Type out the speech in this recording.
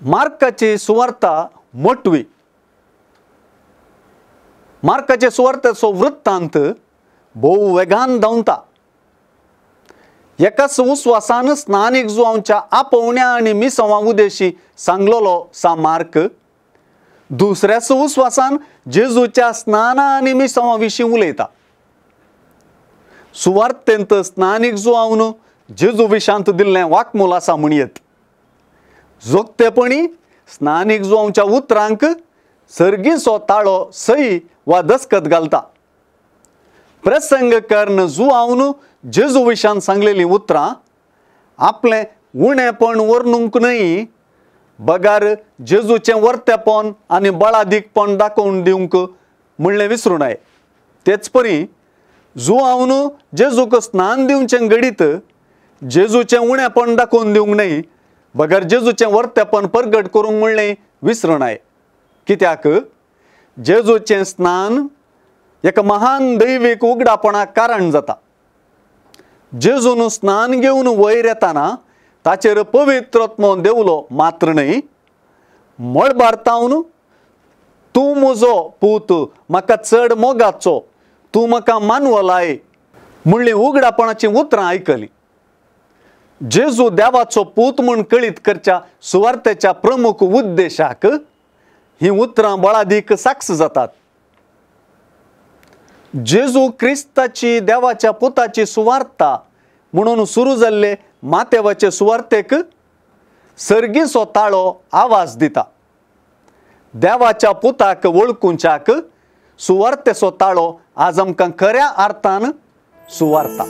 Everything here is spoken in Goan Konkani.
मार्काची सुवार्ता मोटवी. मार्काचे सुवार्तेचो वृत्तांत भोव वेगान धांवता. एकाच उस्वासान स्नानीक जुवांच्या आपोवण्या आनी मिसवां उदेशी सांगलोलो सा मार्क दुसऱ्याच उस्वासान जेजूच्या स्नाना आनी मिसवां विशीं उलयता. सुवार्तेंत स्नानीक जुवावन जेजू विशांत दिल्लें वाकमूल आसा म्हणयेत. जोगतेपणी स्नानीक जुवांच्या उतरांक सर्गीचो ताळो सई वा दस्कत घालता. प्रसंग कर्ण जुवावन जेजू विशान सांगलेलीं उतरां आपलें उणेपण वर्णूंक न्हय बगार जेजूचें वर्तेपण आनी बळादीकपण दाखोवन दिवंक म्हणलें विसरूं नये. तेच परी जुवावन जेजूक स्नान दिवचें घडीत जेजूचें उणेपण दाखोवन दिवंक न्हय बगर जेजूचें वर्तेपण परगट करूंक म्हणलें विसरूं नये. कित्याक जेजूचें स्नान एका महान दैवीक उगडापणाक कारण जाता. जेजून स्नान घेवन वयर येताना ताचेर पवित्रत्म देवलो मात्र न्हय मळबार तावन तूं म्हजो पूत म्हाका चड मोगाचो तूं म्हाका मानवलाय म्हणली उगडापणाचीं उतरां आयकलीं. जेजू देवाचो पूत म्हूण कळीत करच्या सुवार्तेच्या प्रमुख उद्देशाक हीं उतरां बळादीक साक्ष जातात. जेजू क्रिस्ताची देवाच्या पुताची सुवार्ता म्हणून सुरू जाल्ले मातेवाचे सुवार्तेक सर्गीचो ताळो आवाज दिता. देवाच्या पुताक वळखुंच्याक सुवार्तेचो ताळो आज आमकां खऱ्या अर्थान सुवार्ता.